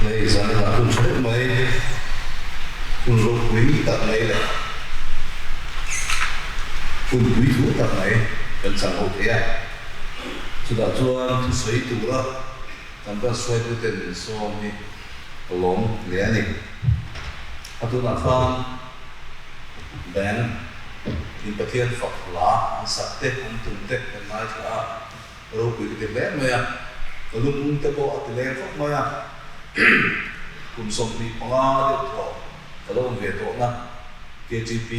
Hei zan inah hun tha deuh mai, hun ropui tak mai leh hun puithu tak mai kan chang ho thei a. Chutah chuan thusawi tura kan ban hruaituten min sawm hi ka lawm hle a ni. A tunah khan band in Pathian fak hla an sak te, an tum te kan ngaithla a. Ropui ka ti hle mai a, ka lungmung te pawh a ti leng khawp mai a, kum 25 deuh tawh ka lo awm ve tawhna KTP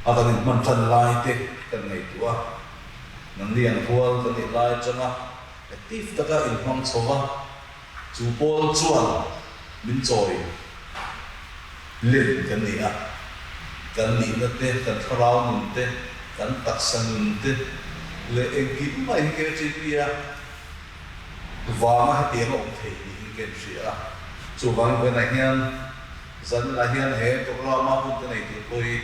a kan inhman tan lai te kan ngaihtuah a, nangni ang rual kan nih lai atanga active taka inhmang chho va, chu pawl chuan min chawi len kan ni a, kan nihna te, kan thlarau nun te, kan taksa nun te leh engkim mai hi KTP-a vanga hetiang a awm thei niin ka inhria a. Chuvangin vawiinah hian zaninah hian he programme-a hun ka nei tur pawh hi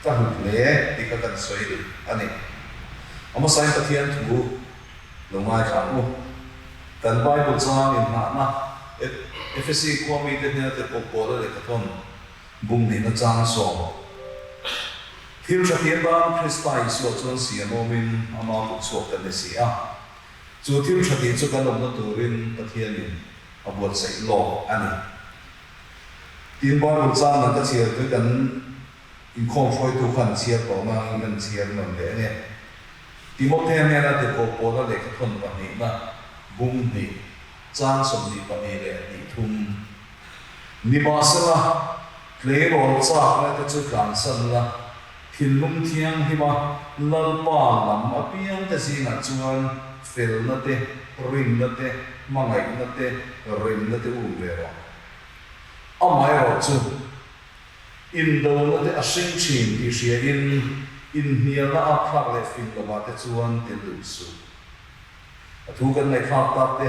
ka hlut hle tih kha kan sawi duh a ni. A hmasain Pathian thu lo ngaithla ang u. Kan Bible chang inngahna Efesi khua mite hnena te pawh Paula lehkhathawn bum nihna chang sawm. Thil tha thiam tan Krista Isua chuan siam awmin ama kut chhuak kan ni si a. Chu thil tha tih chu kan awmna turin Pathianin a buatsaih lawk a ni. Tin, Bible chang dang ka chhiar tui kan inkhawm hruaitu khan chhiar tawh nangin kan chhiar nawn leh a ni. Timothea hnena tirhkoh Paula lehkhathawn pahnihna bum hnih, chang 22 leh hnih thum. Nimahsela, tleirawl chakna te chu tlansan la, thinlung thianghlima Lalpa lam apiangte zingah chuan felna te, rinna te, hmangaihna te, remna te um ve rawh. Amaherawhchu, Indona te a hring thin tih hria in inhnialna a thlak leh fing lovah te chuan tel duh suh. A thu kan ngaihthlak tak te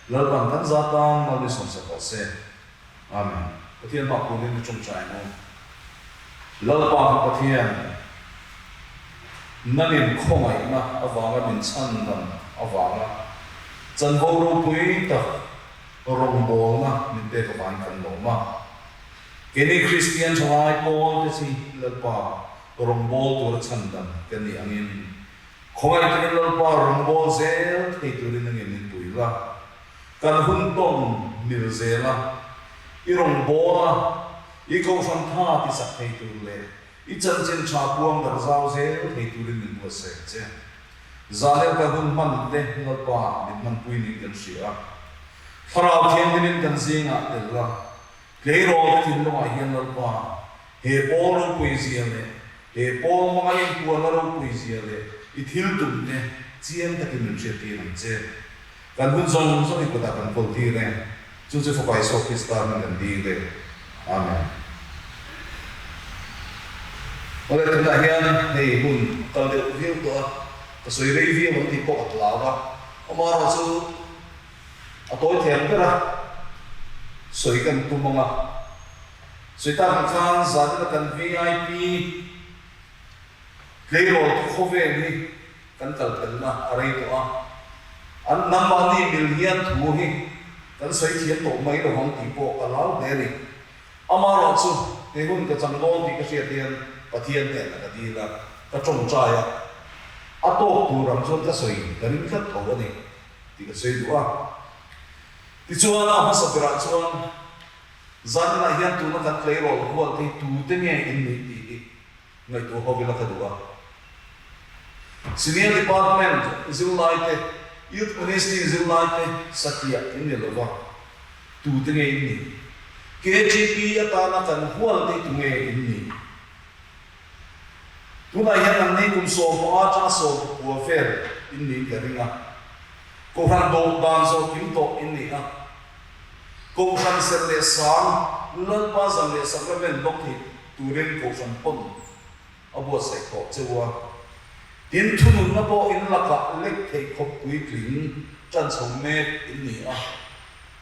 Lalpan kan za tan mal ni sawmsak rawh se. Amen. Pathian hma kun in i tawngtai ang u. Lalpa ka Pathian, nangin khawngaihna avanga min chhandam avanga chanvo ropui tak rawngbawlna min pek avangin kan lawm a. Keini Kristian thalai pawl te chi Lalpa rawngbâwl tura chhandam kan nih angin, khawngaih takin Lalpa rawngbâwl zel thei turin angin min pui la. Kan hun tawn mil zel a, i rawngbâwl a, i kohhran tha ti chak thei tur leh i chanchin tha puang darh zau zel thei turin min buatsaih ang che. Zanel kan hun hman te Lalpa min hmanpui niin kan hria a, Thlarau Thianghlimin kan zingah tel la, Tleirawl te thinlungah hian Lalpa, he pawl ropui zia leh he pawl hmanga inpuanna ropui zia leh i thil tum te chiang takin min hriattir ang che. Kan hun zawng zawng i kutah kan kawl tir e. Chu chu Fapa Isua Krista hming kan dil e. Amen. Awle, tunah hian hei hun a kal deuh viau tawh a, ka sawi rei viau ang tih pawh ka hlau a, amaherawhchu, A tawi thei ang ber a, sawi kan tum ang a. Sawi tak ang khan zanina kan vip tleirawl te khawvel hi kan kal phelna a rei tawh a. An nangmahni mil hian thu hi kan sawi thiam tawh mai lo ang tih pawh ka lau hle a ni. Amaherawh chu he hun ka chang dawn tih ka hriat hian Pathian hnenah ka dil a, ka tawngtai a. A tawk tur ang chuan ka sawi ka ring tlat tho a ni. Tih ka sawi duh a. Tichuan, a hmasa berah chuan zaninah hian tuna kan tleirawl hual te hi tute nge in nih tih hi ngaihtuah ho ila ka duh a. Senior Department zirlai te, Youth Ministry zirlai te satliah in ni lova, tute nge in nih? KGP atana kan hual te hi tunge in nih? Tunah hian nangni kum 15 atanga 19 vel in niin ka ring a, Kohhran dawh dan zawh kim tawh in ni a, Kohhran serh leh sang, Lalpa zan leh Sacrament dawng thei turin Kohhran pawn a buatsaih tawh che u a, tin thununna pawh in lakah lek theih khawp puitling tan chho mek in ni a,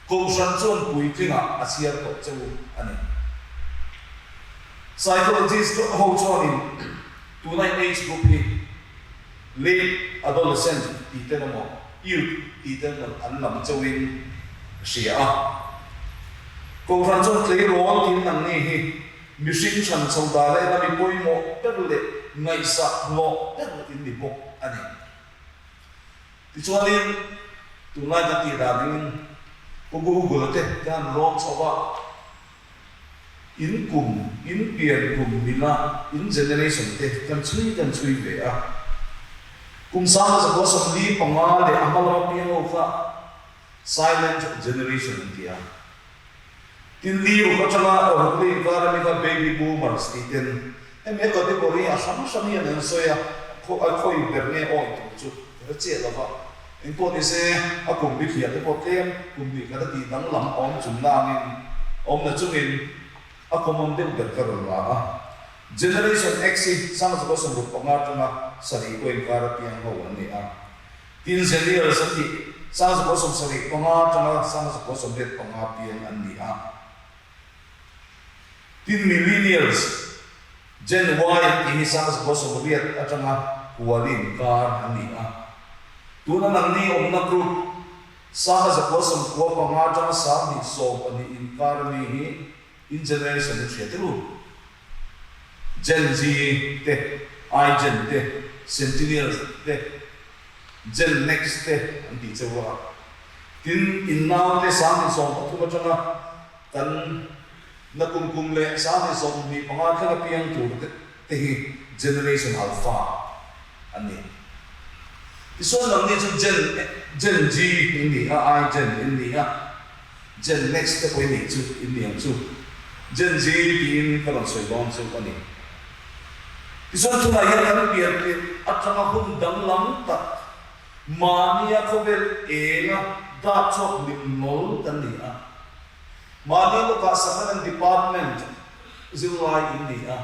Kohhran chuan puitlingah a chhiar tawh che u a ni. Psychologist ho chuanin tuna in age group hi late adolescent tih ten emaw youth tih ten emaw an lam chauhin Ka hria a. Kohhran chuan tleirawl tiin nangni hi mihring hran chho dah leh na mi pawimawh ber leh ngaihsah hlawh ber in ni bawk a ni. Tichuanin tunlai kan tih dan in Pu Google te kan rawn chho a. In kum, in pian kum mila in generation te kan chhui kan chhui ve a. Kum 1945 leh a hma lama piang ho kha silent generation an ti a. Tin li ruk atanga ruk leh inkar ami kha baby boomers tih ten hemi a category a hrang hrang hian an sawi a, a khawi ber nge awih tur chu ka hre chiah lo va. Engpawh ni se, a kum bithliah te pawh tlem kum hnih khat a tih danglam a awm chung nangin awmna chungin a common deuh ber ka rawn la a. Generation X hi 1965 atanga sarih pawh inkar a piang ho an ni a. Tin Zennials an tih 1975 atanga 1985 piang an ni a. Tin Millennials, Gen Y an tih hi 1980 atanga kuali inkar an ni a. Tuna nangni awmna group 1995 atanga 2012 inkar ami hi in generation in hria tirh u. Gen Z te, iGen te, Centennials te, Gen Next te an tih cheu a. Tin, in naute 2013 atanga kan Na kum kum leh 2025 thlenga piang tur te hi Generation Alpha an ni. Tichuan nangni chu Gen Gen G in ni a, I Gen in ni a, Gen Next te pawh i nih chu in ni ang chu. Gen Z tiin ka rawn sawi dawn chu a ni. Tichuan tunah hian kan pian tirh atanga hun danglam tak mahnia khawvel enga dak chhuak hlim nawl kan ni a. Mahni lawkah Sakhanan Department zirlai in ni a,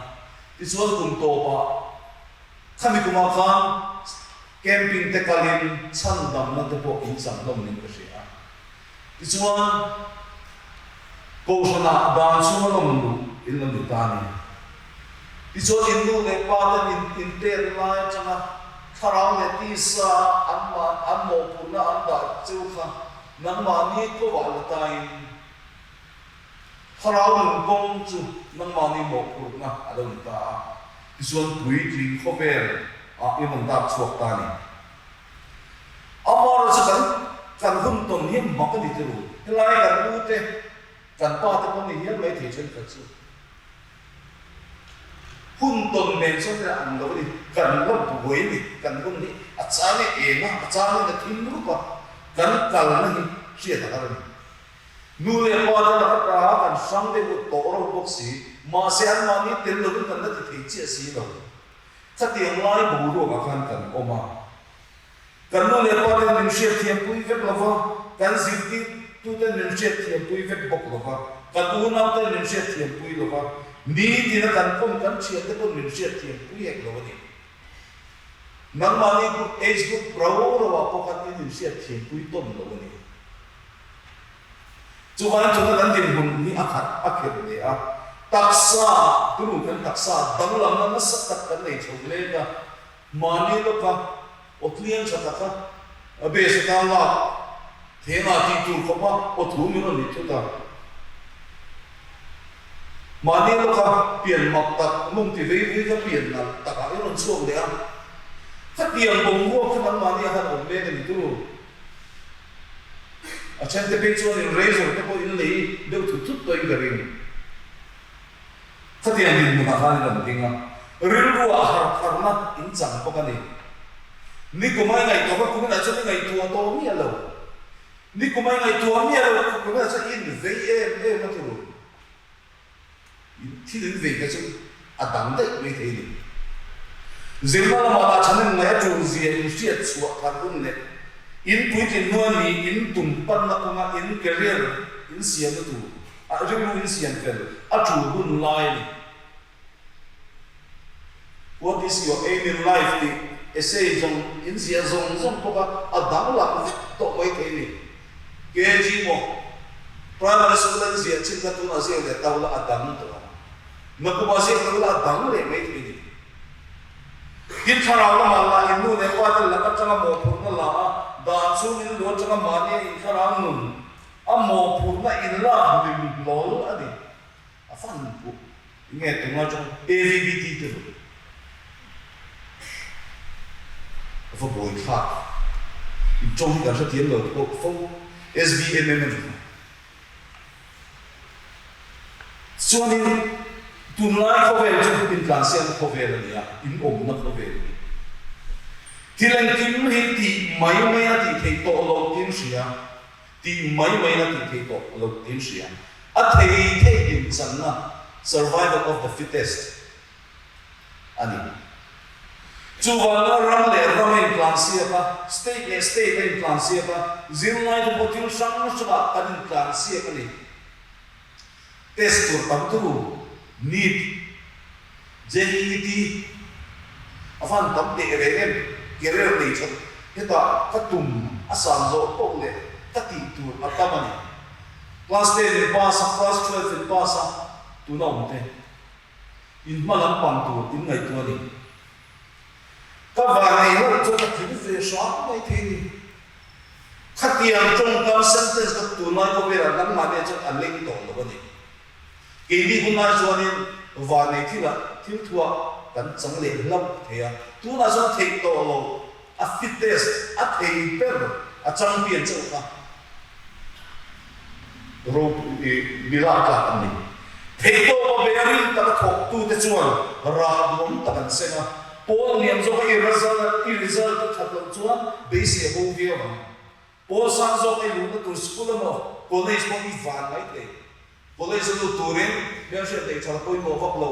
tichuan kum tawpah khami kumah khan camping te kalin chhandamna te pawh in chang hlawm niin ka hria a. Tichuan Kohhranah dan chhunga lawm luh in lo ni ta a ni. Tichuan in nu leh pa ten in inpek lai atanga thlarau leh tisa an an mawhphurhna an dah cheu kha Nangmahni kawah la tain thlarau nun kawng chu nangmahni mawhphurhna a lo ni ta a, tichuan puitling khawvel ah i rawn dak chhuak ta a ni. Amaherawhchu chu kan kan hun tawn hi mak a ni tirh u, helai kan u te, kan pa te pawh ni hial mai thei thenkhat chu. Hun tawn nen chuan ila ang lo a ni, kan la buai a ni, kan hun hi a chang e eng a, a chang in a thim rup a, kan kalna hi hriat a har a ni. Nu leh pa te laka ta kan hrang deuh ut tawh reuh bawk si, mahse anmahni tel lovin kan la ti thei chiah si lo. Khatiang lai boruakah khan kan awm a. Kan nu leh pa ten min hriatthiampui vek lo va, kan zirtirtuten min hriatthiampui vek bawk lo va, kan unau ten min hriatthiampui lo va, nitina kan kawm kan thiante pawn min hriatthiampui hek lo a ni. Nangmahni group age group rau rauah pawh khan in inhriatthiampui tawn lo a ni. Chuvangin tuna kan dinhmun hi a khat a khelh hle a, taksa, tunu kan taksa danglamna nasa tak kan nei chho mek a, Mahni lawka aw tliang tha taka a base atan lak theng ah tih tur khawpa aw thu min rawn ni thut a. Mahni lawka pian mak tak lung ti vei vui kha pian nalh takah i rawn chhuak leh a. Khatiang boruak kha nangmahni a han awm mek a ni tur. A thente phei chuan in razor te pawh in lei deuh thut thut tawhin ka ring. Khatiang dinhmunah khan in rawn ding a, rilruah harpharna in chang bawk a ni. Nikum a i ngaihtuah kha kuminah chuan i ngaihtuah tawh miah lo. Nikum a i ngaihtuah miah lo kuminah chuan i invei em em a tur. Thil invei te chu a dang daih mai thei a ni. Zirna lamah lah chhan in ngaih a tul zia in hriat chhuah thar hun leh in puitlin hnuai ni in tum panna kawnga in career in siamna tur A rilru in siam fel a tul hun lai a ni. What is your aim in life tih essay zawng in ziah zawng zawng bawk a, a danglam vek tawh mai thei a ni. KG maw primary school a in ziah chin kha tunah ziak leh tau la a dang tawh ang. Nakuma ziak lo la a dang leh mai thei a ni. Tin thlarau lamah lah in nu leh pa te lak atanga mawhphurhna la a, dan chhung in lu atanga mahni a in thlarau nun. A mawhphurhna inlak hlim hlawl a ni. A fan pawh nge tunga chuan AVBT te lo a va buai thlak. In tawng hi kan hrethiam lo pawh fo. SBMM a ni kha. Chuanin tunlai khawvel chu intlansiamna khawvel a ni a, in awmna khawvel a ni. Thil engkim hi tih mai mai a tih theih tawh loh tiin hria. Tih mai mai na tih theih tawh lo tiin hria. A thei thei inchanna, survival of the fittest, a ni. Chuvanga ram leh ram a intlansiak a, state leh state a intlansiak a, zirlaite pawh thil hrang hrangah kan intlansiak a ni. Test tur tam turu, NEET, JET, a van tam teh reng em? Career nei that hetah ka tum a san zawh poh leh ka tih tur a tam a ni. Class ten in pass a, class 12 in pass a, tuna awm te in hma lam pan tur in ngaihtuah a ni. Ka van nei loh chuan ka tling ve hram mai thei ni. Khatiang tawngkam sentence kha tunlai khawvelah nangmahni chuan a leng tawh lo a ni. Keini hun lai chuanin vanei thilah thil thuah kan chang leh hlauh thei a, tunah chuan theih tawh lo, a fittest, a thei ber, a champion chauh kha ropui mi lak tlak an ni. Theih tawpa ve a rin taka thawktute chuan rah duam tak an seng a, pawl hniam zawka i result i result a that loh chuan beisei a bo viau ang. Pawl sang zawk ei luhna tur school emaw college pawh i van mai thei. College a lut turin hmelhriat neih that a pawimawh vak lo.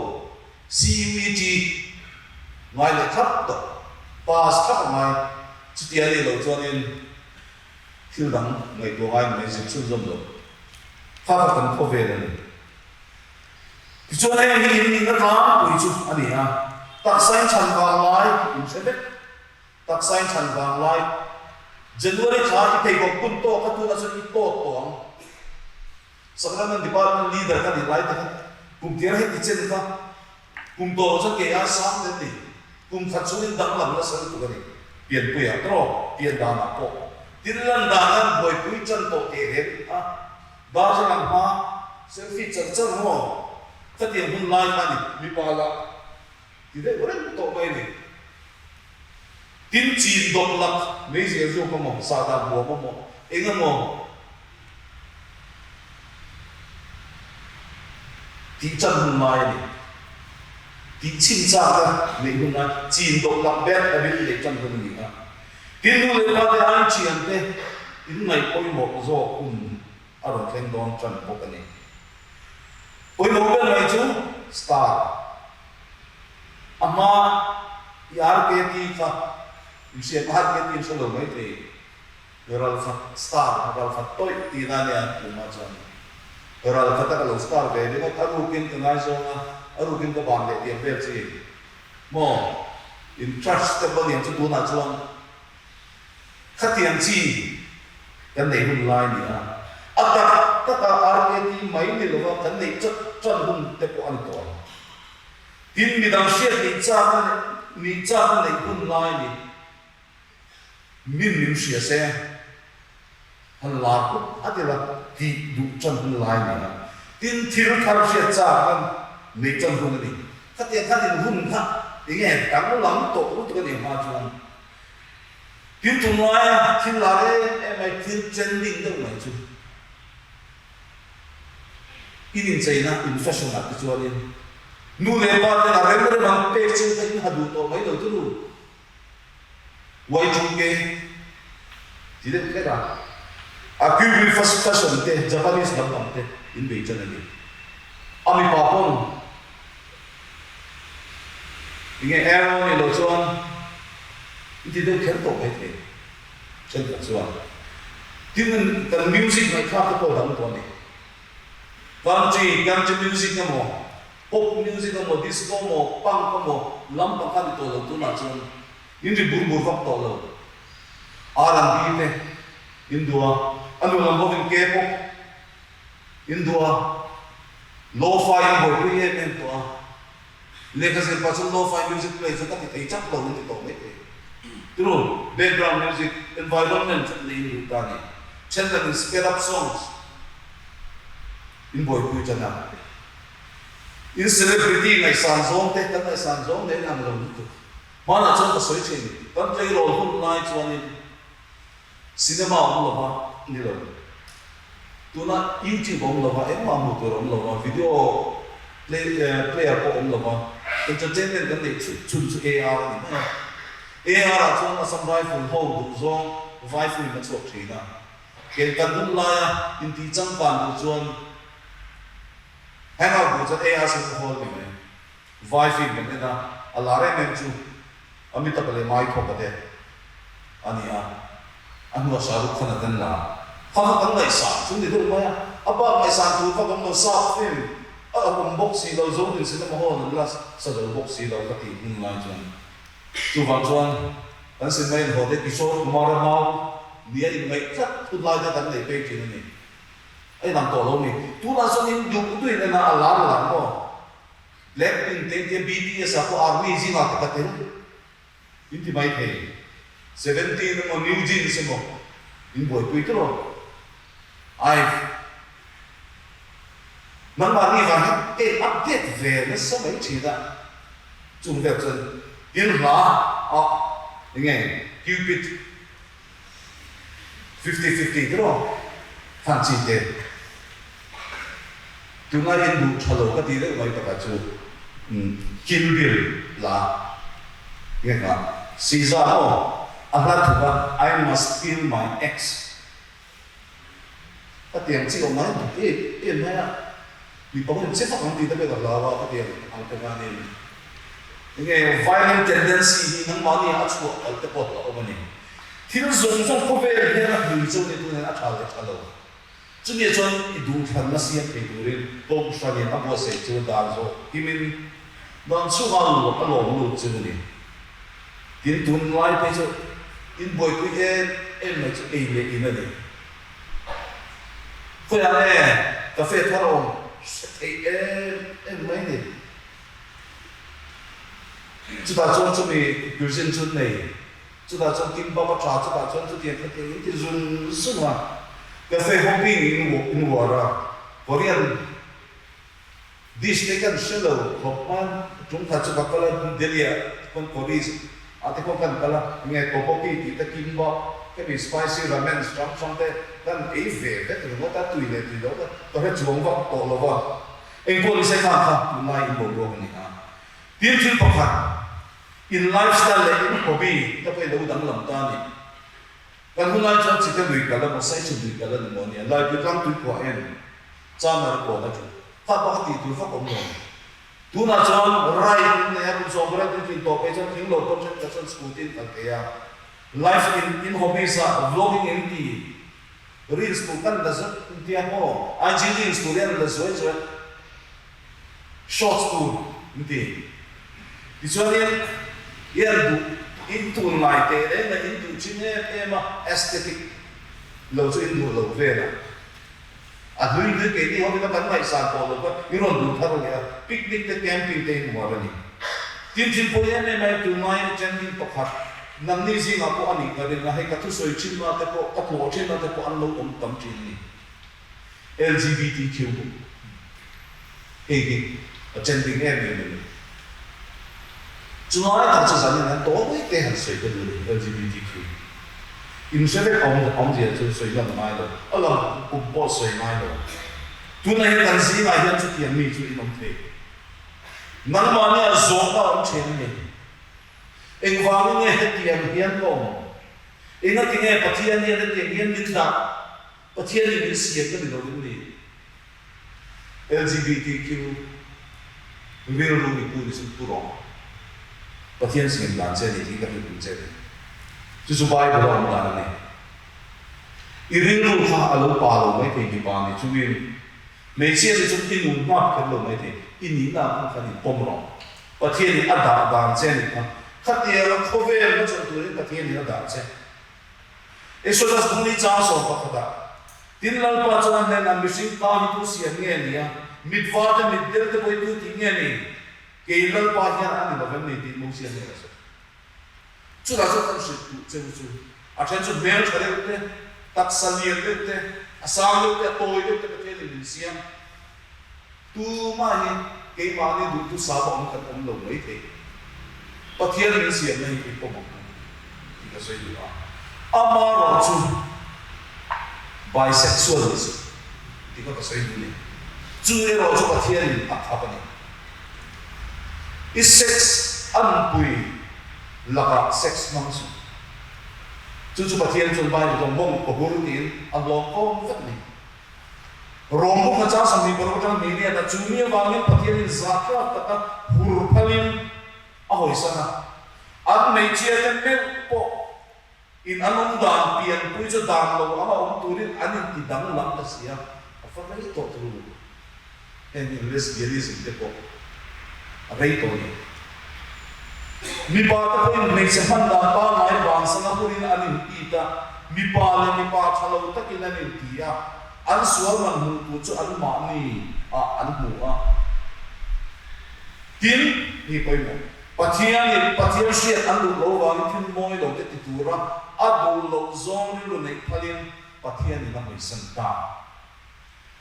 CUET ngai leh thlap tawh, pass thlap a ngai. Chutia nih loh chuanin thil dang ngaihtuah ngai mai zir chhunzawm lo. Kha kha kan khawvel a ni. Tichuan heng hi in nihna tlangpui chu a ni a, taksa in chhan vang lai in hre vek. Taksa in chhan vang lai January thla i pheikhawk hun tawk kha tunah chuan i tawt tawh ang. Sacrament Department leader ka nih lai te kha kum tir heti chen kha kum tawh loh chuan kei ai sang te an ni. Kum khat chungin danglam nasa lutuk a ni. Pianpuiah tawh pian danah pawh tin lan dan an buaipui tan tawh teh reng a. Darthlalang hma selfie char char maw khatiang hun lai kha a ni. Mipa lah Ti deuh reng tawh mai a ni. Tin, chin dawp lak meizial zawk emaw, sahdah buam emaw, eng emaw tih chan hun lai a ni. Tih chhin chak a neih hun lai, chin dawp lak ber a rin neih chan hun a ni a. Tin, nu leh pa te aiin thiante in ngaih pawimawh zawk hun a rawn thleng dawn tan bawk a ni. Pawimawh ber mai chu star a hma i RKT kha in hriat RKT in hre lo mai thei ral khat star ral khat tawih tihna a nia tumah chuan ral khat a ka lo star ve ringawt a rukin ka ngaizawng a a rukin ka ban leh tiang vel chi maw in crush te pawh aniang chu tunah chuan Khatiang chi kan neih hun lai ni a, a tak taka RKT mai ni lova kan neih chat tan hun te pawh a ni tawh ang. Tin, midang hriat nih chakna leh nih chakna neih hun lai ni min min hria se. Han lar pawh a ti la, tih duh tan hun lai a ni a. Tin, thil thar hriat chak nan neih tan hun a ni. Khatiang khan in hun kha enge danglam tawh lutuk a nih hma chuan tin tunlaia thil lar em em mai, thil trending deuh mai chu in incheina, in fashion ah te chuanin nu leh pa ten a rem rem ang pek chu kha in ha duh tawh mai lo turu. Y2K ti deuh kher a, a Cuban fashion te, Japanese lampang te in bei tan a ni. A mipa pawn enge arrow ni lo chuan i ti deuh kher tawh mai thei thenkhat chuan. Tin, kan music ngaihthlak te pawh a dang tawh a ni. Country, country music emaw, pop music emaw, disco emaw, punk emaw lampang kha ni tawh lo tunah chuan in ri bur bur vak tawh lo. R&B te in duh a, a nu lam bawkin K-pop in duh a, lo-fi in buaipui em em tawh a. Lehkha zir pah chuan lo-fi music play chu ka ti thei chak lo in ti tawh mai thei. True, background music, environment nei in duh ta a ni. Thenkhatin sped up songs. In buaipui tan a. In celebrity ngaihsan zawng te kan ngaihsan zawng nen ang lo lutuk. Hmanah chuan ka sawi thin, kan tleirawl hun lai chuanin cinema awm lo va ni lo. Tuna YouTube awm lo va, engmah hmuh tur awm lo va, video play player pawh awm lo va, entertainment kan neih chhun chhun chu AR a ni mai a. AR ah chuan Assam Rifle ho duhzawng vai film a chhuak thin a. Kei kan hun laia intih changkan duh chuan hangout duh chuan AR cinema hall ni mai. Vai film kan en a, a lar em em chu Amitabh leh Mai Thawka te a ni a, a hnuah Shah Rukh Khan a tel la. Kha kha kan ngaihsan chu ni deuh mai a, a bak ngaihsan tur vak awm lo, sap film a awm bawk si lo, Zodin cinema hall an la sa zo bawk si lo ka tih hun lai chuan. Chuvang chuan kan cinema inhaw te Kishore Kumar-a mau nia inngaih tlat hun lai te kan nei phei thin a ni. A inang tawh lo ni. Tunah chuan in duh duhin en a, a lar lar maw? Blackpink te intia BTS ah pawh army zingah te ka tel in ti mai thei. Seventeen emaw New Jeans emaw in buaipui tur aw. Iv. Nangmahni vang hian ka in update ve nasa mai thin a, chung vel chuan tin hla ah enge Cupid. 50 50 tiraw khan chi te tunga in duh tha lo ka ti deuh mai takah chu Kill Bill la nge kha Siza maw a hla thuk a I must kill my ex Ka tiang chi awm mai em em mai a, mipa pawhin che vak ang tih te pawh ka hlau a, ka tiang ang te khanin enge violent tendency hi nangmahni ah a chhuah palh te pawh a awm a ni. Thil zawng zawng khawvel hian a hlui cho ni tun hian a tha leh tha lo. Chumi ah chuan i duhthlanna siam thei turin Kohhranin a buatsaih chu dan zawh himin dan chhungah a lawm lut chu a ni. Tin, tunlai phei chu in buaipui em em mai chu ei leh in a ni. Khawiah nge cafe thar a awm hre thei em em mai ni. Chutah chuan chumi cuisine chu nei, chutah chuan kimbap a tha, chutah chuan chutiang khatiang in ti zung zung a, cafe hopping in uar a, Korean Dish te kan hre lo khawp a, tum khat chu ka kal a, Delhi ah khawn Koris ah te pawh kan kal a, enge tteokbokki tih te kimbap hemi spicy ramen hrang hrang te kan ei ve vek ringawt a, tui leh tui lo ka ka hre chuang vak tawh lo va, engpawh ni se khang kha tunlai in boruak a ni a. Tin thil pakhat, in lifestyle leh in hobby te pawh i lo danglam ta a ni. Kan hunlai chuan chite lui kal emaw saichhin lui kal a ni maw nia, Laipui tlang tuikhuah en Chamar kawn a ṭul. Kha bak a tih tur vak awm lo. Tunah chuan ride in nei a, kum 18 in tlin tawh phei chuan thing lo pawn thenkhat chuan scooty in kal thei a. Life in in hobbies ah vlogging in ti reels tur kan la zet in tia maw IG reels tur hi an la zuai zuai a. Shorts tur in ti. Tichuanin i an duh in tunlai teh reng a in duh thin em em a aesthetic lo chu in duh lo vel a. A hlui hlui keini ho ina kan ngaihsan tawh lo kha i rawn duh thar leh a, picnic te camping te in uar a ni. Tin thil pawi em em a i tunlai trending pakhat nangni zingah pawh a nih ka ring a, hei ka thusawi thinna te pawh ka tlawh thinna te pawh an lo awm tam thin a ni. LGBTQ hei hi a trending em em a ni. Chulai tak chu zanin an tawi te han sawi ka duh a ni, LGBTQ. In hre vek awm awmzia chu sawi lan ngai lo, a lang kum pawh sawi ngai lo. Tunah hian kan zingah hian chutiang mi chu in awm thei. Nangmahnia zawhna awm thin a ni. Engvangin nge hetiang hian ka awm? Engatinge Pathian hian hetiang hian min dah? Pathian in min siam ka ni lo in ni. LGBTQ rilru i pu ni chu pu rawh. Pathian siam dan che a ni tih ka hrilh duh che ni. Chu chu Bible a awm dan a ni. I rilru kha a lo pa lo mai thei mipa ni chungin hmeichhia ni chung i nu hmap kher lo mai thei. I nihna ang khan khan in pawm rawh. Pathian in a dah dan che a nih kha. Khatianga khawvel hmachhawn turin Pathian in a dah che. Exodus bung ni chang 11ah, Tin Lalpa chuan a hnenah, Mihring pa hi tu siam nge ni a? Mit var te, mit del te pawh hi tu tih nge ni? Kei Lalpa hian a ni lo vem ni tih Mosia hnenah sawi. Chutah chuan kan hrilh duh che u chu, a then chu hmel tha deuh te, taksa lian deuh te, a sang deuh te, a tawi deuh te Pathianin min siam. Tumah hi keimahni duhthusam a awm kan awm lo mai thei. Pathian min siamna hi i pawm ang tih ka sawi duh a. Amaherawh chu bisexual ni suh tih kha ka sawi duh ni. Chu erawh chu Pathianin a khap a ni. I sex anpui lakah sex hmang suh. Chu chu Pathian chuan Bible chuan mawng ka hur tiin a hlawm kawm vek a ni. Rom buk hna chang 26 atang hnih lian a, chu mi avangin Pathianin zahthlak taka hur phalin a hawisan a. An hmeichhia te meuh pawh in an awm dan pianpui chu dan lo anga awm turin an inti danglam ta si a, a va rei tawh turu. Heng hi lesbianism te pawh a rei tawh a ni. Mipa te pawhin hmeichhe hman dan pangngai vansana hurin an intit a, mipa leh mipa tha lo takin an inti a, an sual man hmuh tur chu anmahni ah an hmu a. Tin, hei pawimawh, Pathianin Pathian hriat an duh lo vangin thil mawi lo te ti tura a duh loh zawng rilru neih phalin Pathianin a hawisan ta.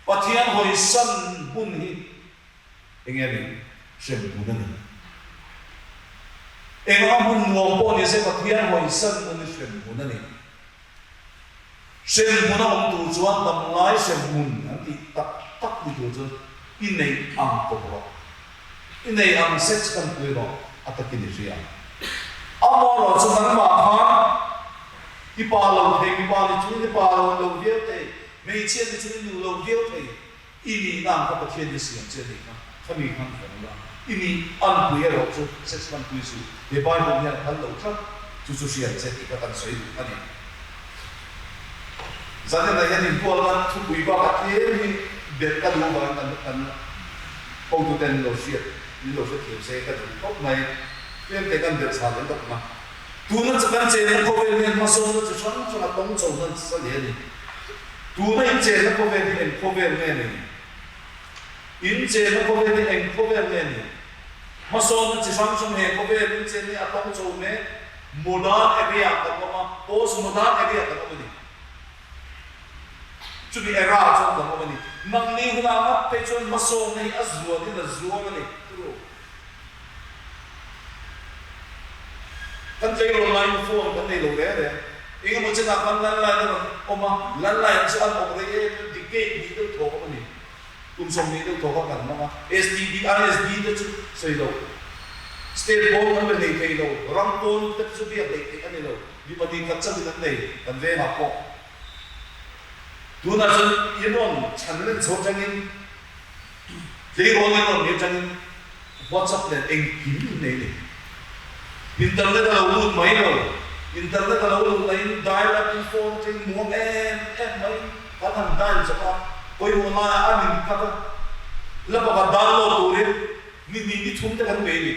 Pathian hawisan hun hi enge a nih? Hremhmun a ni. Eng anga hmun nuam pawh ni se Pathian hawisan hun hi hremhmun a ni. Hremhmun a awm tur chuan damlai hremhmun an tih tak tak ni tur chuan i neih ang kawp rawh. I nei ang sex kan pui rawh a takin i hria. Amaherawh chu nangmah khan i pa lo thei, mipa ni chungin i pa lo lo viau thei, hmeichhia ni chungin nu lo viau thei, i nihna ang kha Pathian i siam che a nih kha, khami khan vawng la, i nih anpui erawh chu sex hmanpui suh, he Bible hian a phal lo tlat, chu chu hriat che tih kha kan sawi duh a ni. Zaninah hian inhualna thupui bakah tlem hi belh ka duh avangin kan kan hotuten min lo hriat min lo hrethiam se ka duh khawp mai. Tlem te kan belh chhah leh lawk ang a. Tuna chu kan chenna khawvel hian hmasawnna chi hrang hrang a tawng chho hnan sa hle a ni. Tuna in chenna khawvel hi eng khawvel nge ni? In chenna khawvel hi eng khawvel nge ni? Hmasawnna chi hrang hrang he khawvel in chenna hi a tawng chho mek. Modern area kan awm a, post modern area kan awm a ni. Chumi era ah chuan kan awm a ni. Nangni hunah ngat phei chuan hmasawnna hi a zuanin a zuang a ni. Turu. Kan tleirawl laiin phone kan nei lo reng reng. Engemaw chenah khan landline a rawn awm a, landline chu an awm rei em em, decade hnih deuh thawk awm a ni. Kum 20 deuh thawk a kan hmang a, STD, ISD te chu sawi lo. State pawn kan be hlei thei lo, ram pawn te chu biak hleih theih a ni lo. Mi pahnih khat chauhin an nei, kan vengah pawh. Tunah chuan i rawn chhan len chho atangin, tleirawl i rawn ni atangin WhatsApp nen engkim in nei ni. Internet a lo lut mai lo. Internet a lo lut laiin dial up in phone atangin muang em em mai kan han dial chawp a, pawimawh laiah an in cut a, la pakhat download turin ni hnih ni thum te kan bei ni.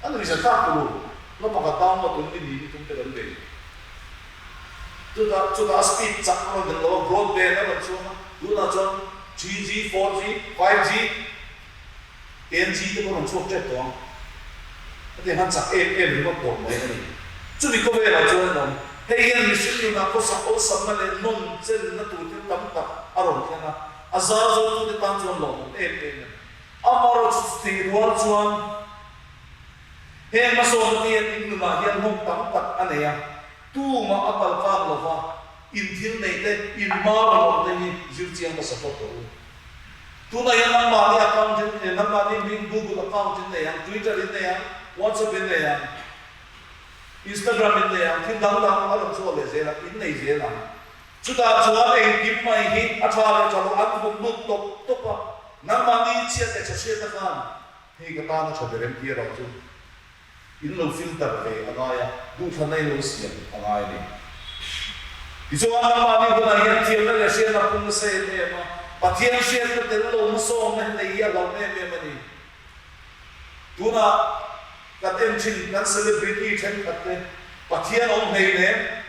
A nuihza tlak tur u, la pakhat download turin ni hnih ni thum te kan bei. Chutah chutah a speed chak a rawn tel lo a, broadband a rawn chhuak a, tunah chuan 3G, 4G, 5G, NG te pawh rawn chhuak tep tawh ang. Hetiang khan chak em em ringawt tawh mai a ni. Chumi khawvelah chuan an awm. Hei hian mihring nunah khawsak awlsamna leh nawn chenna tur thil tam tak a rawn thleng a, a zar zotute tan chuan lawmawm em em a ni. Amaherawhchu chutih rual chuan heng hmasawnna te hian in nunah hian nghawng tam tak a nei a, tumah a kalkang lova in thil neih te, in hma rawn awm te hi zir chiang hmasa phawt tawh u. Tunah hian nangmahni account in nangmahni hming Google account in nei ang, Twitter in nei ang, WhatsApp in nei ang, Instagram in nei ang, thil dang dang a rawn chhuak leh zel ang, in nei zel ang. Chutah chuan engkim mai hi a tha leh tha lo an vawm lut tawp tawp a, nangmahni chhiat leh tha hriatna khan hei ka tan a tha ber em tih erawh chu In lo filter ve a ngai a, duhthlanna in lo siam a ngai a ni. Tichuan, nangmahni hunah hian thiamna leh hriatna pung nasa em em a, Pathian hriatna tel lo hmasawnna hi nei hi a hlauh em em a ni. Tunah kan en thin kan celebrity thenkhat te Pathian awm hleinem,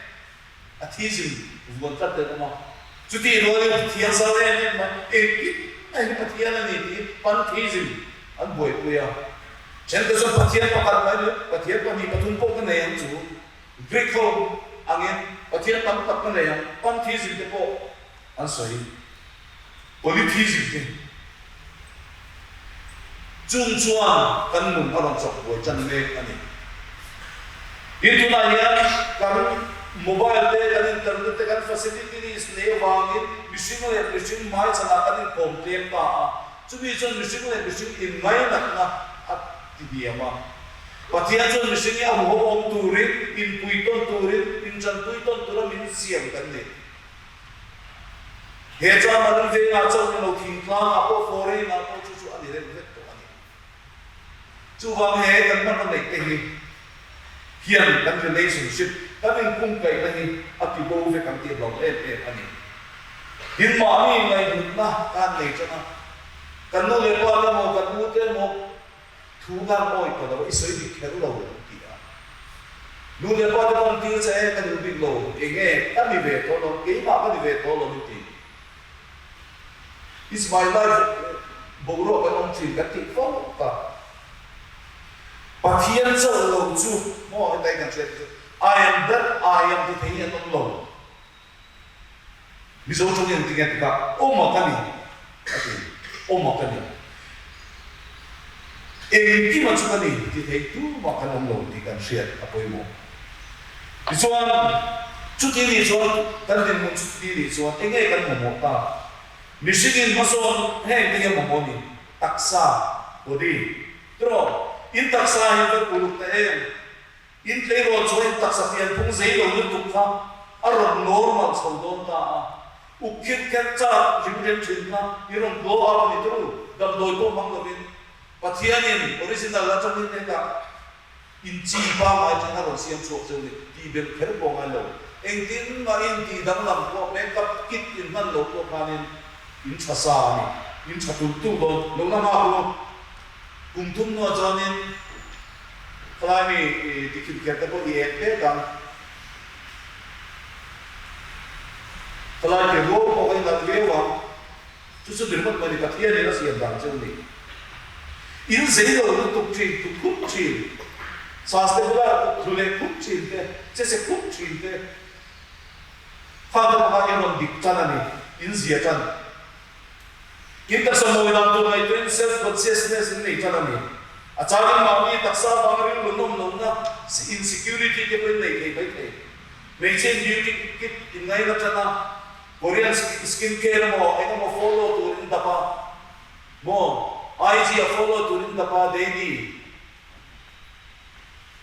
Atheism vuan tlat te an awm a, chutih rualin Pathian zau em em mai, engkim mai hi Pathian a ni tiin pantheism an buaipui a. Thenkhat chuan Pathian pakhat mai ni, Pathian pahnih pathum pawh ka nei ang chu, Greek ho angin Pathian tam tak ka nei ang, pantheism te pawh an sawi, polytheism te. Chung chuan kan nun a rawn chawk buai tan mek a ni. Tin, tunah hian kan mobile te, kan internet te, kan facilitities nei avangin mihring leh mihring hmaichhanah kan inkawm tlem ta a, chumi chuan mihring leh mihring inngainatna a ti hniam a. Pathian chuan mihring hi a huho awm turin, inpui tawn turin, intanpui tawn tura min siam kan ni. He chuan Malung vengah chauh ni lo thingtlangah pawh foreign-ah pawh chu chu a ni reng vek tawh a ni. Chuvang he kan hmanraw neih te hi hian kan relationship, kan inkungkaihna hi a ti bo vek ang tih hlauh em em a ni. Tin mahni ngaihhlutna kan nei tan a, kan nu leh pa te emaw kan u te emaw Thu ngang awi ta lo, i sawi dik kher lo an ti a. Nu leh pa te pawh an tir che e, ka duh bik lo, eng nge ka ni ve tawh lo, keimah ka ni ve tawh lo min ti. It's my life boruak kan awm thin kan tih fo ta. Pathian chauh lo chu maw hetlai kan hriat te chu I am that I am ti thei hi an awm lo. Mizo tawng in tinge tikah awma ka ni a ti, awma ka ni. Engkima chu ka ni ti thei tumah kan awm lo tih kan hriat a pawimawh. Tichuan, chuti nih chuan kan dinhmun chuti nih chuan enge kan mamawh ta? Mihringin hmasawn heng te hi a mamawh ni, taksa, body, tiraw? In taksa hi kan uluk ta em? In tleirawl chuan in taksa pianphung zei lo lutuk kha a rawn normal chho dawn ta a, uk khirh kherh chak rim rem thin kha i rawn glow up a ni turu, damdawi pawh hmang lovin Pathianin original atangin hetah in chi pangngai thin a rawn siam chhuak cheu ni tih belh kher pawh ngai lo. Engtin mah in tih danglam pawh makeup kit in hman loh pawh khanin in tha sa a ni, in tha tulh tulh dawn lo la nghak u. Kum thum hnuah chuanin Khalai mi i tikhim kher te pawh i ek pek ang. Khalai ke rual pawh ka inat viau ang. Chu chu ringawt mai ni, Pathianin a siam dan chu ni. In zei lo lutuk thin, tlu khup thin, sas te bula tlu leh khup thin te, che che khup thin te, khang te pawh kha in rawn dik tan a ni, in zia tan. In taksa mawi dan tur ngaihtuahin self consciousness in nei tan a ni. A changin mahni taksa avanga rilru nawm lohna insecurity te pawh in nei thei mai thei. Hmeichhe in beauty kit in ngaina tan a, Korean skin care emaw eng emaw follow tur in dap a, maw IG a follow tur in dap a daily.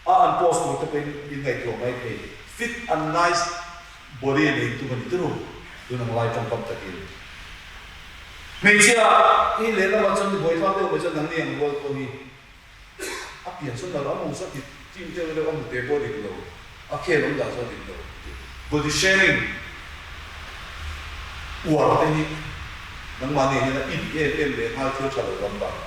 A an post tur te pawhin in ngaihtuah mai thei. Fit and nice body nei tum a ni turu tun ang lai tawngkam takin. Hmeichhia hi lehlamah chuan mi buaithlak deuh mai chuan nangni ang rual pawh hi a pian sawn lo, a mawng sawn ti tim deuh deuh a hnute pawh a dik lo, a khel awm dan sawn a dik lo ti. Body shaming uar te hi nangmahni hian a in em em leh nghal thil tha lo lampang.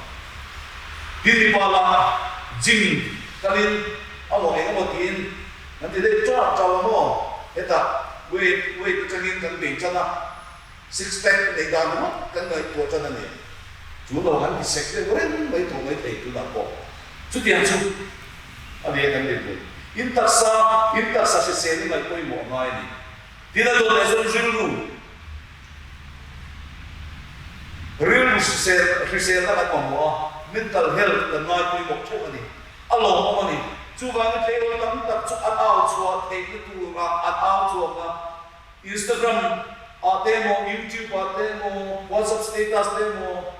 Tin mipa lah gym kalin a maw eng emaw tiin kan ti daih ṭap ṭap a maw hetah weight weight atangin kan bei ṭan a six pack neih dan ringawt kan ngaihtuah ṭan a ni. Chu lo kan ti sek deuh reng mai tawh mai thei tunah pawh chutiang chu a ni a kan dinhmun. In taksa in taksa hrisel i ngaih pawimawh a ngai a ni. Tin a dawt leh chuan rilru Rilru hrisel hriselna kan mamawh a, mental health kan ngai pawimawh theuh a ni. A lawmawm a ni. Chuvangin tleirawl tam tak chu an au chhuah theihna turah an au chhuak a, Instagram ah te emaw, YouTube ah te emaw, WhatsApp status te emaw,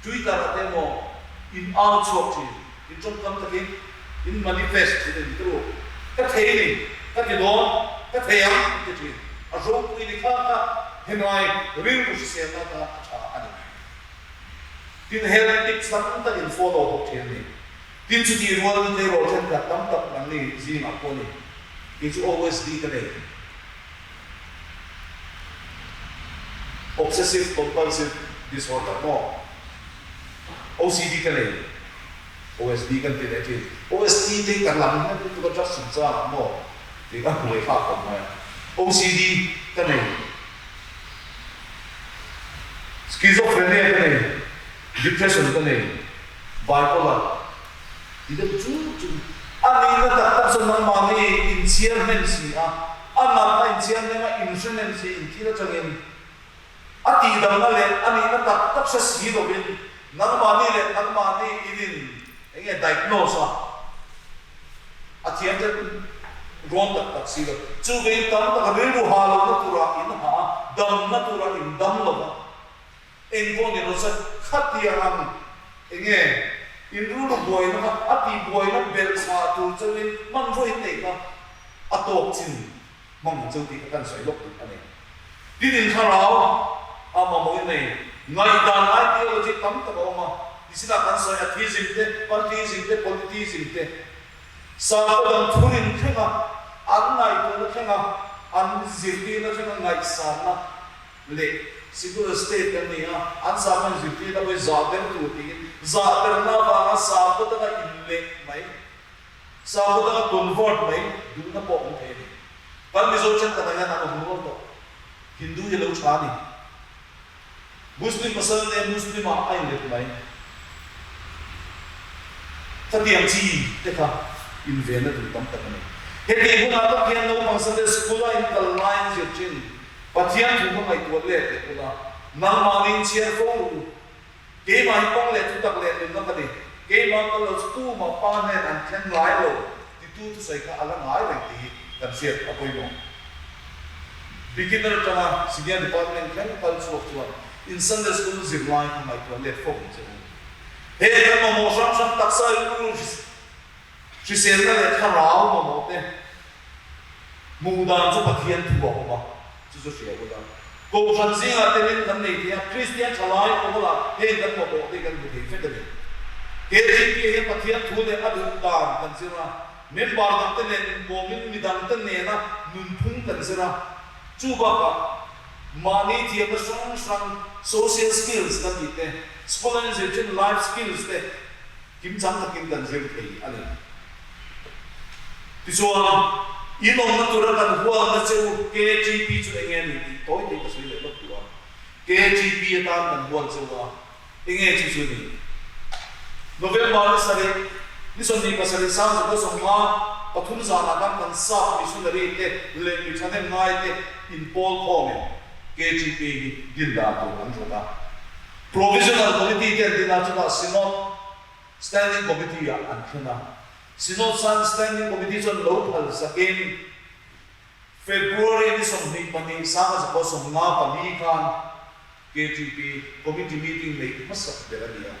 Twitter ah te emaw in au chhuak thin, in tawngkam takin in manifest thin a ni turu. Ka thei ni, ka ti dawn, ka thei ang an ti thin. A ropui ni kha kha hemai rilru hriselna atan a tha a ni. Tin health tips tam tak in follow bawk thin a ni. Tin chutih rualin tleirawl thenkhat tam tak nangni zingah pawh a ni. Kei chu OSD ka nei. Obsessive Compulsive Disorder maw? OCD ka nei, OSD kan ti leh thin. OSD te hi ka lam hnem lutuk a drugs chungchangah maw tih ka hmu leh fak khawp mai a. OCD ka nei, Schizophrenia ka nei, Depression ka nei, Bipolar. Ti deuh chur chur. A nihna tak tak chuan nangmahni inchhiar hnem si a, a natna inchhiar hnem a, inhre hnem si, inthil atangin a tihdamna leh a nihna tak tak hre si lovin. Nangmahni leh nangmahni in in eng nge diagnose a, a thiam te rawn tak tak si lo. Chu vei tam tak rilru ha lohna turah in ha a, damna turah in dam lo va. Eng pawh ni rawh se, khatiang ang eng nge in rilru buaina kha a tih buaina belh chhah tur chauhin hmanraw in neih kha a tawk chin hmang ang cheu tih kha kan sawi lawk duh a ni. Tin in thlarau a mamawh in nei ngaihdan ideology tam tak a awm a, nichinah kan sawi atheism te, pantheism te, polytheism te, sakhaw dang thurin thlenga an ngaihtuahna thlenga an zirtirna thlenga ngaihsanna leh secular state kan ni a, an sakhaw in zirtirna pawh hi zah ber tur tiin zah berna avanga sakhaw danga inleh mai Sakhaw danga convert mai duhna pawh awm thei a ni. Kan Mizo thenkhatah hian an awm rual tawh. Hindu hi lo tha a ni. Muslim pasal nen Muslim ah a inlet mai. Khatiang chi te kha invenna tur tam tak a ni. Hetih hunah tak hian naupang Sunday School a inkal laiin zir thin Pathian thu kha ngaihtuah let leh ula, nangmahni inchhiar fo ru. Keimah hi kawng leh thutak leh nunna ka ni. Keimah kal lo chu tumah pa hnen an thleng ngai lo titu thusawi kha a la ngai reng tih hi kan hriat a pawimawh. Beginner atanga Senior Department thleng kal chhuak chuan in Sunday School zirlai kha ngaihtuah let fo ang che u. Heng kan mamawh hrang hrang taksa rilru Hriselna leh thlarau mamawh te hmuh dan chu Pathian thu a awm a, chu chu hria ula. Kohhran zingah telin kan nei thei a, Kristian thalai pawlah heng kan mamawh te kan hmu thei vek a ni. KGP hian Pathian thu leh a duh dan kan zir a, member dangte nen inkawmin mi dangte nena nunphung kan zir a, chu bakah mahni thiamna hrang hrang social skills kan tih te, school a inzir thin life skills te, Kimchang takin kan zir thei a ni. Tichuan, in awmna tura kan hualna che u KGP chu eng nge ni tih tawi te ka sawi leh lawk duh a. KGP atan kan hual che u a, eng nge chu chu ni? November ni sarih, ni 27 1953 zanah khan kan sap missionary te leh mi thahnem ngai te inpawl khawmin KGP hi din dan tur an rawt a. Provisional Committee te an din a, chutah Synod Standing Committee ah an thlen a. Synod Standing Committee chuan lo phal sakin February ni 22 1954 khan KTP Committee meeting neih hmasak ber a ni a.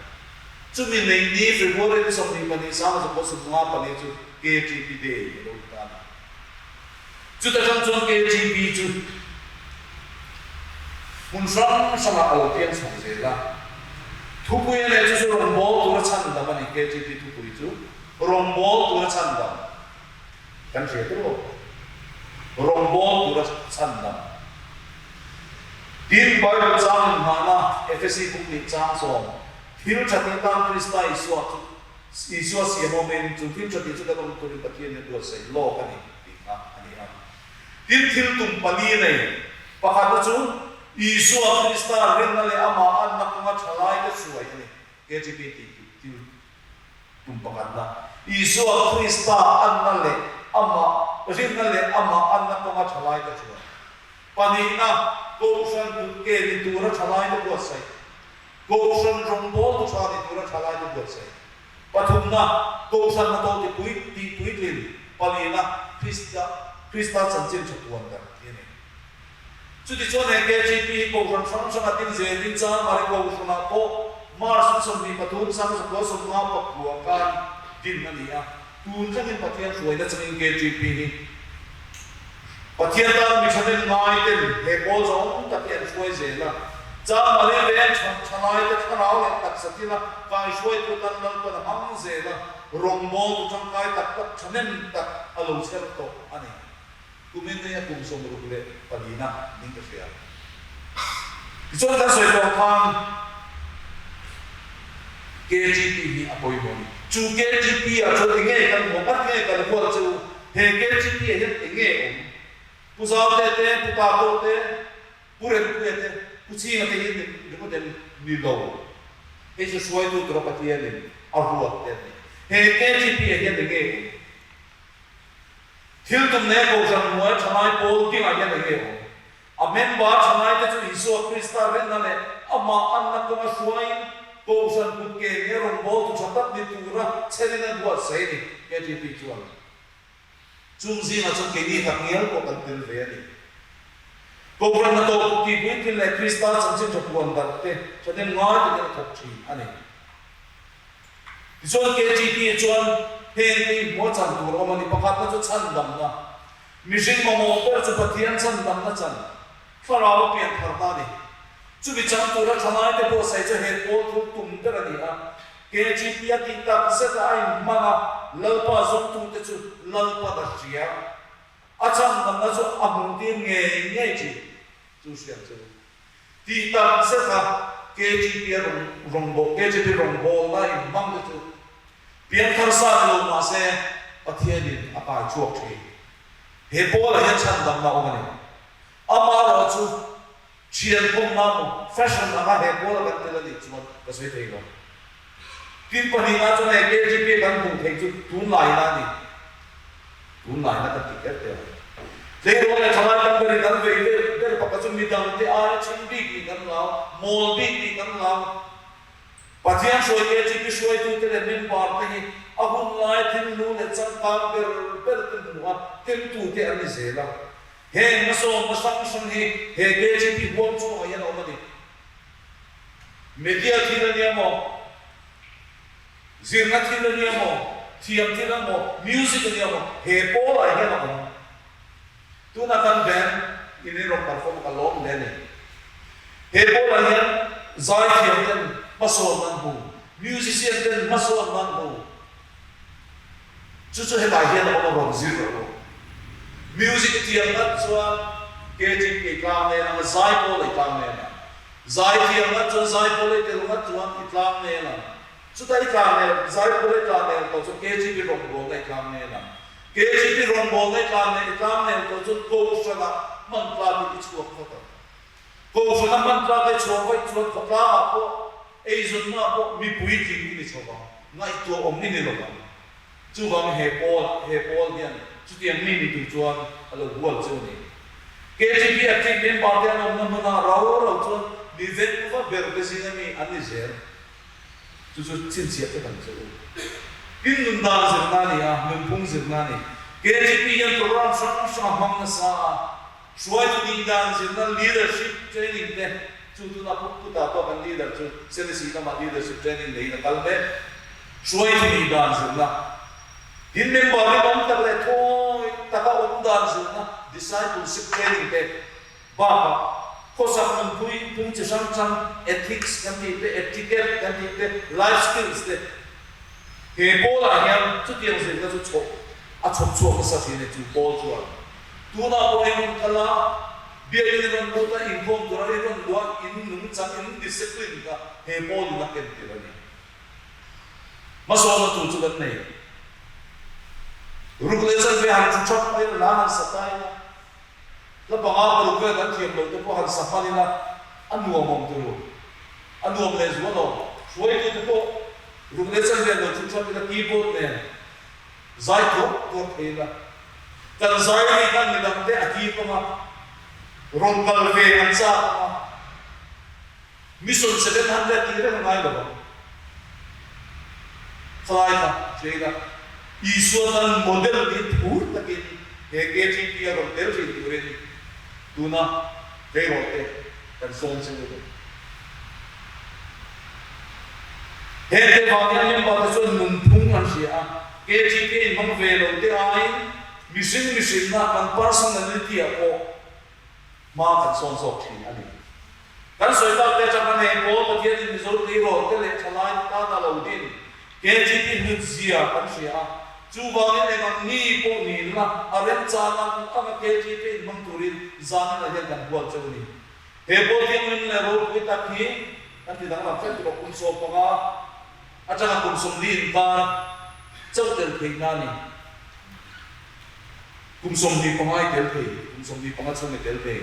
Chumi neih ni February ni 22 1954 chu KTP Day a lo ni tan a. Chuta tang chuan KGB chu hmun hrang hrangah a lo piang chho zel a. Thupui a leh chu chu rawngbâwl tura chhandam a ni. KGB thupui chu rawngbâwl tura chhandam kan hria tur lo. Rawngbâwl tura chhandam. Tin, Bible chang inngahna Efesi buk nih chang sawm thil tha tih tan Krista Isua chu Isua siam awmin chu thil tha tih chu kan awm turin Pathian hian buatsaih lawk a ni tih kha a ni a. Tin, thil tum pali nei pakhatna chu Isua Krista rinna leh amah anna kawnga thalaite hruai a ni, KGP tih chu thil tum pakhatna. Isua Krista anna leh amah rinna leh amah anna kawnga thalaite hruai. Pahnihna, Kohhran kutke ni tura thalaite buatsaih. Kohhran rawngbawltu tha ni tura tha laite buatsaih. Pathumna, Kohhran hnathawh tipui tih puitlin. Palina, Krista Krista chanchin tha puan darh tih a ni. Chutichuan he KGP hi Kohhran hrang hranga tin zelin Chanmari Kohhranah pawh March ni 23 1959 khan din a ni a. Tun thlengin Pathian hruaina chungin KGP hi Pathian tan mi thahnem ngai ten he pawl zawng tak hi an hruai zel a. Changmari veng thalaite thlarau leh taksa thila kaihruaitu tan Lalpan a hmang zel a, rawngbawltu tangkai tak tak thahnem tak a lo chher tawh a ni. Kumin hi a kum 64 na niin ka hria. Tichuan kan sawi tawh khan KGP hi a pawimawh a ni. Chu KGP ah chuan enge kan hmuh ngat nge kan hual chu he KGP ah hian enge awm? Pu Zaute te, Pu Tato te, Pu Rempuia te, Pu Chhinga te hi ringawt em ni lo. Hei chu hruaitu tura Pathianin a ruat te an ni. He KGP ah hian enge awm? Thil tum nei Kohhran hnuai thalai pawl dingah hian enge awm? A member thalaite chu Isua Krista rinna leh amah anna kawnga hruaiin. Kohhran kut ke nge rawngbawltu tha tak ni tura chhenin an buatsaih a ni, KTP chuan. Chung zingah chuan keini tak ngial pawh kan tel ve a ni. Kohhran hnathawh tihpuitlin leh Krista chanchin tha puan darh te thahnem ngai takin a thawk thin a ni. Tichuan KTP chuan heng te hi hmuh a chan tur a awm a ni. Pakhatna chu chhandamna. Mihring mamawh ber chu Pathian chhandamna chan. Thlarau a pian tharna a ni. Chumi chang tura thalaite buatsaih chu he pawl thil tum ber a ni a. KGP a tih tak zeta a inhmang a, Lalpa zawngtute chu Lalpan a hria. A chhandamna chu a hmuhtir ngei ngei thin. Chu hriat chu tih tak zeta KGP a rawngbawlna KGP rawngbawlna inhmang te chu pianthar sa ni lo mah se Pathianin a kai chhuak thin. He pawlah hian chhandamna a awm a ni. Amaherawh chu thian kawmna maw fashion anga he pawla kan tel a nih chuan ka sawi thei lo. Tin pahnihna chuan he KGP kan hmuh theih chu tunlaina a ni. Tunlaina kan ti kher teh ang. Tleirawl leh thalai tam berin kan vei vel ber pakhat chu midangte aia chhing bik nih kan hlau, mawl bik nih kan hlau. Pathian hruai KGP hruaitute leh member te hi a hun lai thil hnu leh changkang ber ber te hmu a kemtute an ni zel a. Heng hmasawnna hrang hrang hi he KGP huam chhungah hian a awm a ni. Media thil a nia maw? Zirna thil a nia maw? Thiam thil a maw? Music a nia maw? He pawlah hian a awm. Tuna kan band in in rawn perform a ka lawm hle a ni. He pawlah hian zaithiam ten hmasawn nan hmu, musician ten hmasawn nan hmu. Chu chu hetah hian a awm a rawn zir rawh u. Music thiam ngat chuan KGP i tlang nen ang a, zaipawl i tlang nen ang. Zaithiam ngat chuan zaipawl i tel ngat chuan i tlang nen ang. Chutah i tlang nel, zaipawl i tlang nel tawh chuan KGP rawngbawlna i tlang nen ang. KGP rawngbawlna i tlang nel, i tlang nel tawh chuan Kohhranah hman tlakin i chhuak phawt ang. Kohhrana hman tlak leh chhuah vaih chuan khawtlangah pawh eizawnna pawh mi puitling i ni chho vang, ngaihtuah awm i ni lo vang. Chuvangin he pawl, he pawl hian chutiang mi ni tur chuan a lo hual chu a ni. KGP active member te an awmna hmunah rau rau chuan mi vengva ber te zinga mi an ni zel. Chu chu chhinchhiah te kan che u. Tin nun dan zirna a ni a, nunphung zirna a ni. KGP hian program hrang hrang a hmang nasa a. Hruaitu nih dan zirna leadership training te chu tuna putah pawh kan leader chu Selesih lamah leadership training neiin a kal mek. Hruaitu nih dan zirna, tin member rinawm tak leh thawi taka awm dan zirna discipleship training te bakah khawsak nunpui phung chi hrang hrang ethics kan tih te, etiquette kan tih te, life skills te he pawlah hian chutiang zirna chu chhawp a chhawp chhuak nasa thin e chu pawl chuan. Tunah pawh i rawn kal a, biakin i rawn lut a, inkhawm tura i rawn luah in nungchang, in discipline kha he pawlin a ken tir a ni. Hmasawnna tur chu kan nei. Ruk leh chanve han thu thap mai ila, han sa ta ila, hla panga paruk vel kan thiam loh te pawh han sa hman ila, a nuam awm tur u. A nuam leh zual awm. Hruaitute pawh ruk leh chanve lo thu thap ila, keyboard nen Zai tuar tuar thei ila, kan zai ri khan midangte a kip anga, rawn kal ve an chak anga, mission 700 tih reng a ngai lo ang. Khalai kha hria ila, Isua tan model nih phur takin he KTP a rawn tel thin turin tuna tleirawlte kan sawm che u ni. Hengte vang hian member te chuan nunphung an hria a, KTP a inhmang ve lo te aiin mihring mihrinna kan personality ah pawh hma kan sawn zawk thin a ni. Kan sawi tak te atang khan hei pawl Pathianin Mizo tleirawl te leh thalai te tana lo din KTP hlut zia kan hria a, chuvangin eng ang mi pawh ni la a remchang ang anga KTP inhmang turin zaninah hian kan hual cheu a ni. He pawl thianghlim leh ropui tak hi kan ti danglam hret rawh, kum 15 atanga kum 40 inkar chauh tel theihna a ni. Kum 25 i tel thei, kum 25 chhung i tel thei,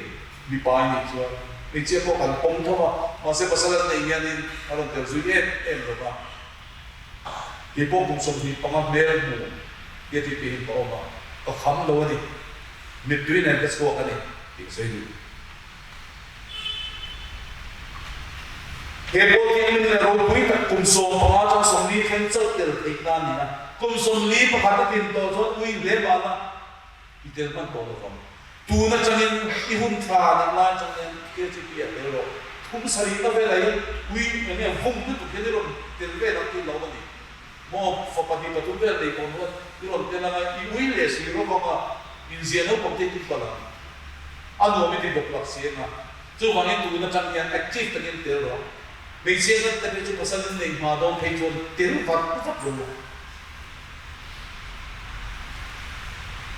mipa i nih chuan hmeichhia pawh kan pawm tho a, mahse pasal an neih hianin a rawn tel zui em em lo va. Kei pawh kum 25 hmel hmu tia tih pihin ka awm a, ka kham lo a ni, mittui nen ka chhuak a ni tih ka sawi duh. He pawl thianghlim leh ropui tak kum 15 atang 40 thleng chauh tel theihna a ni a. Kum 41 a tlin tawh chuan ui hle mahna i tel hman tawh lovang. Tun atangin i hun tha neih lai atang hian KGP ah tel rawh. Thum sarihna velah hian ui eng nge vung lutuk hian i rawn tel vel ang tih lo a ni. Maw fa pahnih pathum vel nei pawh nuan i rawn tel anga i ui leh si rawk anga inzia naupang te i tum palh ang. A nuam i ti bawk lak si anga chuvangin tun atang hian active takin tel rawh. Hmeichhia ngat te phei chu pasal in nei hma dawn phei chuan tel vat vat rawh u.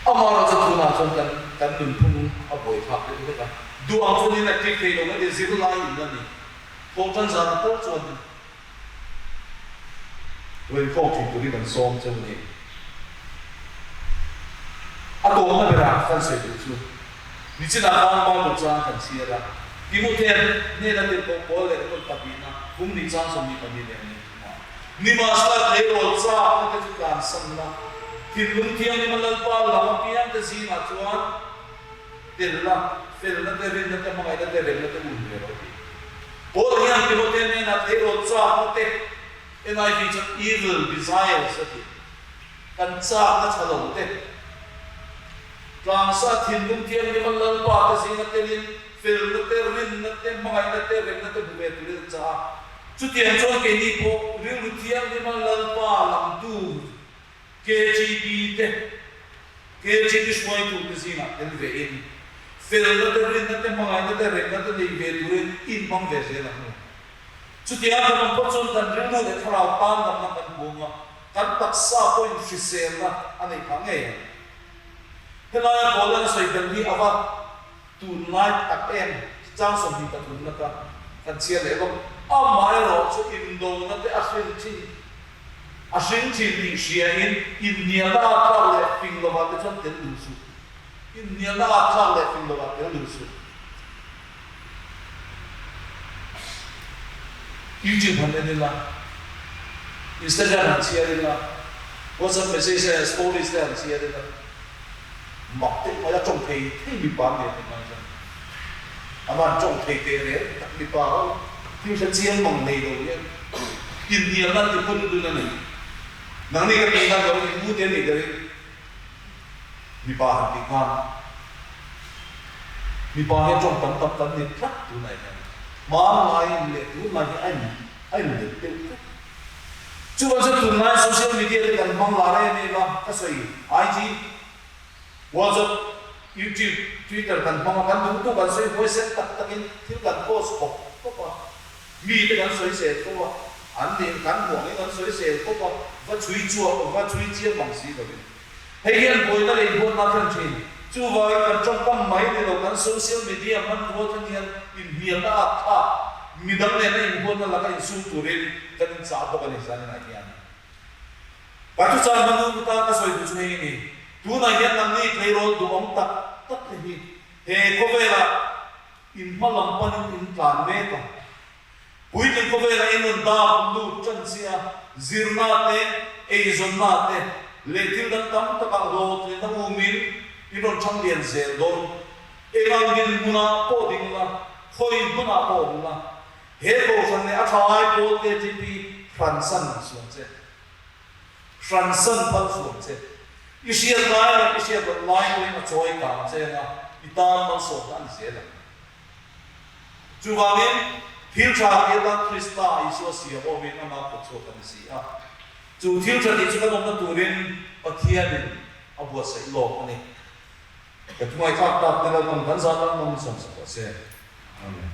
Amaherawhchu tunah chuan kan kan nunphung a buaithlak deuh hlek a, duh ang chuan in active thei lo mai te zirlai in la ni. Thawhtan zan tal chuan Ruikhawk thin turin an sawm cheu ni. A tawpna berah kan sawi duh chu nichinah khan Bible chang kan chhiar a, Timothea hnena tirhkoh pawl leh rawn pahnihna kum ni chang 22 leh nen thumah Nimahsela tleirawl chakna te chu tlansanna thinlung thianghlim a Lalpa lam apiangte zingah chuan Telna, felna te, rinna te, hmangaihna te, remna te un ve rawh tih. Paul hian Timothea hnenah tleirawl chakna te, NIV chuan evil desires a ti, kan chakna tha lo te, tlangsa thinlung thianghlim a Lalpa te zinga telin felna te, rinna te, hmangaihna te, remna te hmu ve turin a chah a. Chutiang chuan keini pawh rilru thianghlim a Lalpa lamtu KGB te, KGB hruaitute zingah tel ve in, felna te, rinna te, hmangaihna te, remna te nei ve turin inhmang ve zel ang u. Chutiang kan awm phawt chuan kan rilru leh thlarau tan damna kan hmu ang a, kan taksa pawhin hriselna a neih phah ngei ang. Helaia Paula'n a sawi belh hi a va Tunlai tak em chang 23 na ka kan chhiar leh bawk. Amaherawhchu indona te a hrin thin a hring thin tih hria in inhnialna a tlak leh fing lovah te chuan tel duh suh. Inhnialna a tlak leh fing lovah tel duh suh. YouTube han en ila, Instagram han chhiar ila, WhatsApp message te stories te han chhiar ila. Mak deuh mai a tawng thei thei mipa an nei tih mai chuan a van tawng thei teh reng tak mipa ho thil hre chiang mang nei lo hian inhnialna an ti hun dun a ni. Nangni ka tih khan lo in u te nih deuhin mipa han tih khan mipa hian tawng tam tak kan ni tlat tunah hian hmanlai leh tunlai hi a in a inlet deuh tlat. Chuvang chuan tunlai social media te kan hmang lar em em a, ka sawi IG, WhatsApp, YouTube, Twitter kan hmang a, kan duh duh kan sawi huaisen tak takin thil kan post khawp khawp a, mi te kan sawi sel fo a, an nih kan hmuh angin kan sawi sel khawp a, va chhui chhuak va chhui chiang mang si lovin. Hei hian buaina leh inhuatna a thlen thin. Chuvangin kan tawngkam mai ni lo, kan social media hmanrua thleng hian inhnialna a thlak, midang nena inhuatna laka insum turin kan inchah bawk a ni zaninah hian. Ka thuchah hmanung atan ka sawi duh chu hei a ni, tunah hian nangni tleirawl duhawm tak tak te hi he khawvelah in hma lam panin in tlan mek a. Puitling khawvela in rawn dak lut tan chiah a, zirna te, eizawnna te leh thil dang tam takah hlawhtlinna umin in rawn thang lian zel dawn. Engang dinhmunah pawh ding la, khawi hmunah pawh awm la, he kohhran leh a thalai pawl KTP hransan suang che. Hransan phal suang che. I hriat lai leh i hriat loh lai pawhin a chawi kang che anga i tan malsawmna a ni zel ang. Chuvangin, thil tha tih atan Krista Isua siam awmin amah kut chhuak a ni si a. Chu thil tha tih chu kan awmna turin Pathianin a buatsaih lawk a ni. Ka thungaithlak tak te Lalpan kan zah tan hmangin sawmsak rawh se. Amen.